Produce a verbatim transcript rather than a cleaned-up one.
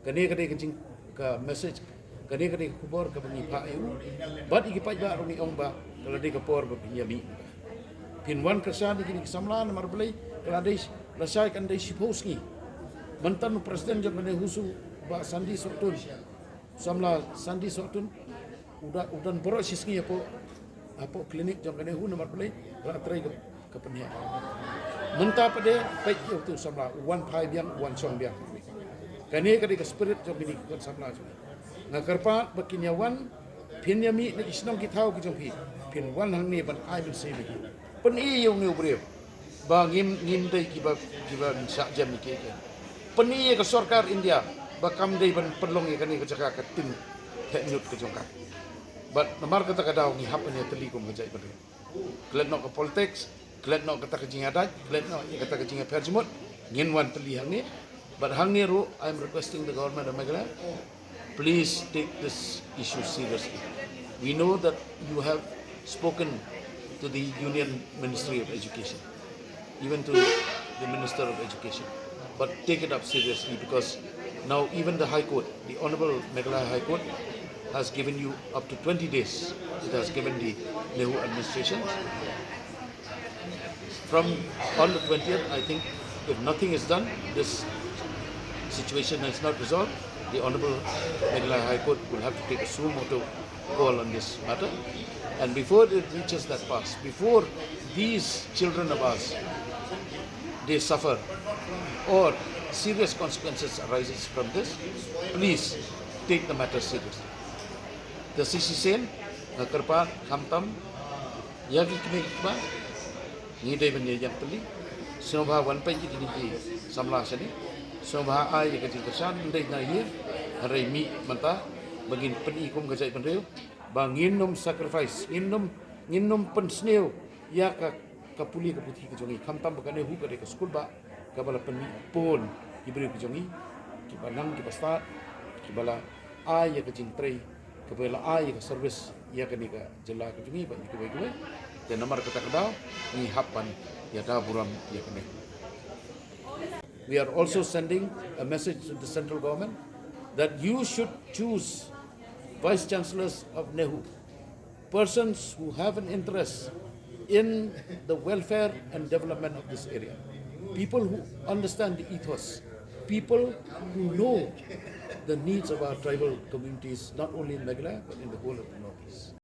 Kane ka dei ka jing ka message, kane ka dei ka khubor kaba ngi phah ïa u. Bad ïa ki paidbah ruh ngi ong ba ka la dei ka por ba phin ïa mih. Phin wan kyrshan ïa kine ki samla namar balei ka la dei, la shai kan dei shiphew sngi. Mynta u president jong kane u Bah Sandy Sohtun, samla Sandy Sohtun, u da, u don baroh shi sngi hapoh, hapoh klinik jong kane u namar balei ka la trei ka, ka pynhiar. Mynta pat de peit ïa utu u samla, u wan phai biang, u wan shong biang. Kane ka dei ka spirit jong kine ki khun samla jong ngi. Nga kyrpad ba kin ïa wan, phin ïa mih na ki shnong ki thaw ki jong phi, phin wan hangne ban ai mynsiem ïa ki. Pyni ïa une u briew ba ngim, ngim dei kiba, kiba shah jem ïa ki, ki. Pyni ïa ka sorkar India ba kam dei ban pynlong ïa kane ka jaka ka tin theh ñiut ka jong ka. Bad namar kata ka daw ngi hap ban ïa tylli kum ka jaitbynriew. Klet noh ka politics, klet noh kata ka jingïadait, klet noh ïa kata ka jingïapher jingmut, ngin wan tylli hangne. But hangne ruh, I'm requesting the government of Meghalaya, please take this issue seriously. We know that you have spoken to the Union Ministry of Education, even to the Minister of Education, but take it up seriously, because now even the High Court, the Honorable Meghalaya High Court, has given you up to twenty days. It has given the NEHU administration. From on the twentieth, I think if nothing is done, this situation is not resolved, the Honorable Meghalaya High Court will have to take a suo motu call on this matter. And before it reaches that pass, before these children of ours, they suffer or serious consequences arises from this, please take the matter seriously. Te shisien, nga kyrpad khamtam ïa ki kmie ki kpa, ngi dei ban ïa ïeng tylli. Sngewbha wan peit ïa kine ki samla shane. Sngewbha ai ïa ka jingkyrshan, ym dei na ïing, hynrei mih mynta ba ngin pyni kum ka jaitbynriew ba ngin ym sacrifice, ngin ym, ngin ym pynsniew ïa ka, ka pule ka puthi ka jong ngi, khamtam ba ka NEHU ka dei ka skul bah kaba la pynmih bun ki briew ki jong ngi, kiba nang kiba stad, kiba la ai ïa ka jingtrei, kiba la ai ïa ka service ïa kane ka jylla ka jong ngi bad ïa kiwei kiwei. Te namar kata ka daw ngi hap ban ïada burom ïa kane. We are also sending a message to the central government that you should choose vice chancellors of NEHU, persons who have an interest in the welfare and development of this area, people who understand the ethos, people who know the needs of our tribal communities, not only in Meghalaya, but in the whole of the Northeast.